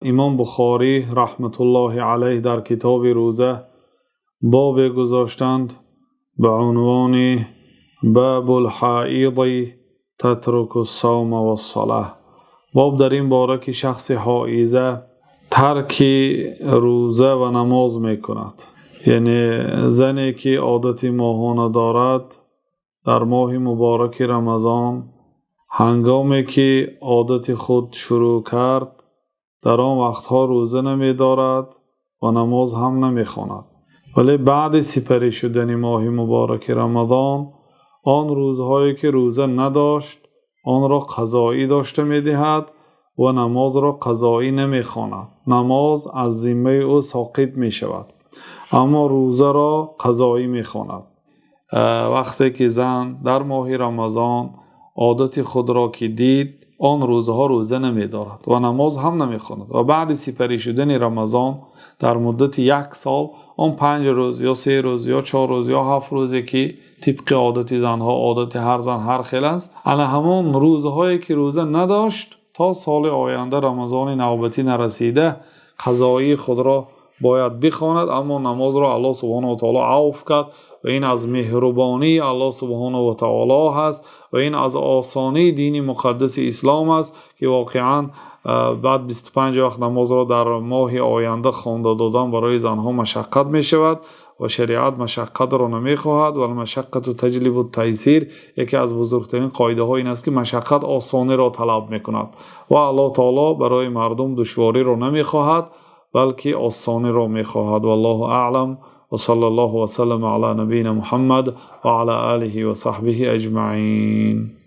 Имом Бухорӣ раҳматуллоҳи алайҳ дар китоби рӯза бобе гузоштанд ба унвони бобул-ҳоизи татрукус-савма вас-салот. Боб дар ин бора ки шахси ҳоиза тарки рӯза ва намоз мекунад. Яъне зане ки одати моҳона дорад, дар моҳи муборак Рамазон ҳангоме ки одати худ шурӯъ кард, дар он вақтҳо рӯза намедорад ва намоз ҳам намехонад. Вале баъд аз сипарӣ шудани моҳи муборак Рамазон, он рӯзҳое ки рӯза надошт, онро қазоӣ дошта медиҳад ва намозро қазоӣ намехонад. Намоз аз зиммаи ӯ соқит мешавад, аммо рӯзаро қазоӣ мехонад. Вақте ки зан дар моҳи Рамазон одати худро ки дид, он рӯзҳо рӯза намедорад ва намоз ҳам намехонад ва баъд аз сипарӣ шудани Рамазон дар муддати як сол он 5 рӯз ё 3 рӯз ё 4 рӯз ё 7 рӯзе ки тибқи одати занҳо, одати ҳар зан ҳар хел аст, ала ҳамон рӯзҳое ки рӯза надошт, то соли оянда Рамазони навбатӣ нарасида қазоии худро бояд бихонад, аммо намозро Аллоҳ субҳонаҳу ва таъоло афв кард ва ин аз меҳрубонии Аллоҳ субҳонаҳу ва таъоло ҳаст ва ин аз осонии дини муқаддаси ислом аст, ки воқеан баъд 25 вақт намозро дар моҳи оянда хонда додан барои занҳо машаққат мешавад ва шариат машаққатро намехоҳад. Вал-машаққату таҷлибут-тайсир, яке аз бузургтарин қоидаҳо ин аст, ки машаққат осониро талаб мекунад ва Аллоҳ таъоло барои мардум душвориро намехоҳад, балки осониро мехоҳад. Валлоҳу аълам ва саллаллоҳу ва саллама ало набийина Муҳаммад ва ало олиҳи ва саҳбиҳи аҷмаин.